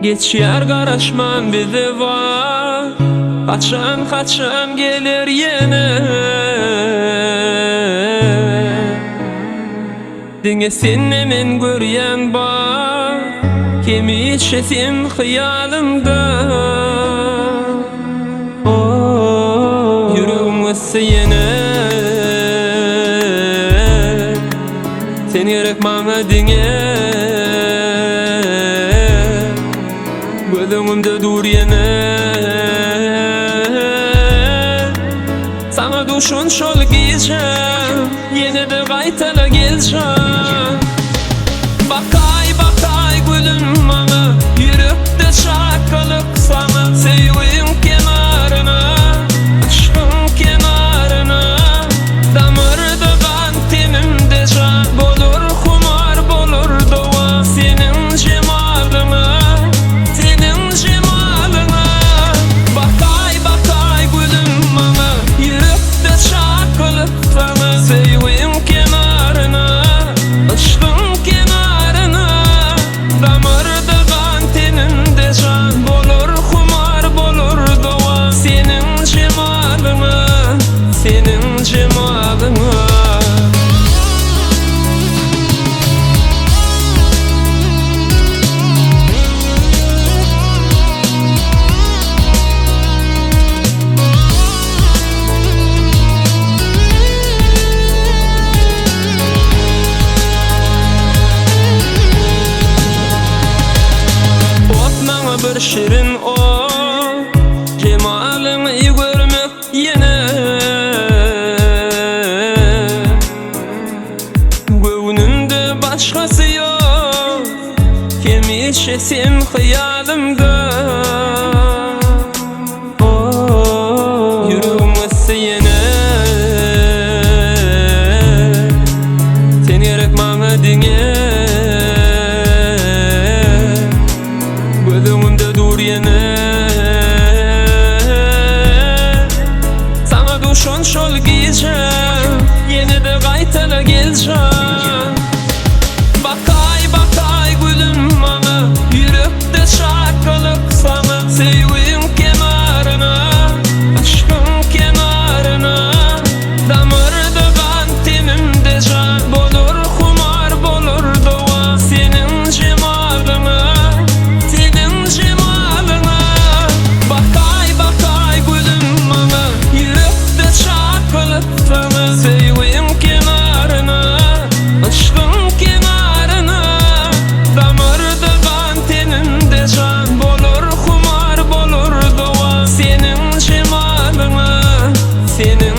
Geçýär garaşman bize wagt Haçan haçan geler ýene Diňe sende men görýän bar Hemişe sen hyýalymda Ýüregim gyssa ýene Sen gerek maňa diňe Göz öňümde dur ýene Saňa duşan şol gije Ýene-de gaýtala geljek Bakaý, bakaý gülüm maňa Ýürekde çakylyk saňa Söýgiň kenaryna Yşkyň kenaryna Damarda gan, tenimde jan Bolar humar, bolar dowa Seniň jemalyňa Seniň jemalyňa Bakaý, bakaý gülüm maňa Ýürekde çakylyk saňa Söýgiň kenaryna Yşkyň kenaryna Damarda gan, tenimde jan Bolar humar, bolar dowa Seniň jemalyňa Seniň jemalyňa. Ot maňa bir şirin ot, Jemalyňy görmek ýene. Göwnümde başgasy ýok, Hemişe sen hyýalymda. Ýüregim gyssy ýene Sen gerek maňa diňe Göz öňümde dur ýene Saňa duşan şol gije Ýene-de gaýtala geljek Bakaý, bakaý gülüm maňa Ýürekde çakylyk saňa Söýgiň kenaryna, Yşkyň kenaryna Damarda gan, tenimde jan Bolar humar, bolar dowa Seniň jemalyňa, Seniň jemalyňa Bakaý, bakaý gülüm maňa Ýürekde çakylyk saňa Söýgiň kenaryna Yşkyň kenaryna Damarda gan, tenimde jan Bolar humar, bolar dowa Seniň jemalyňa, seniň.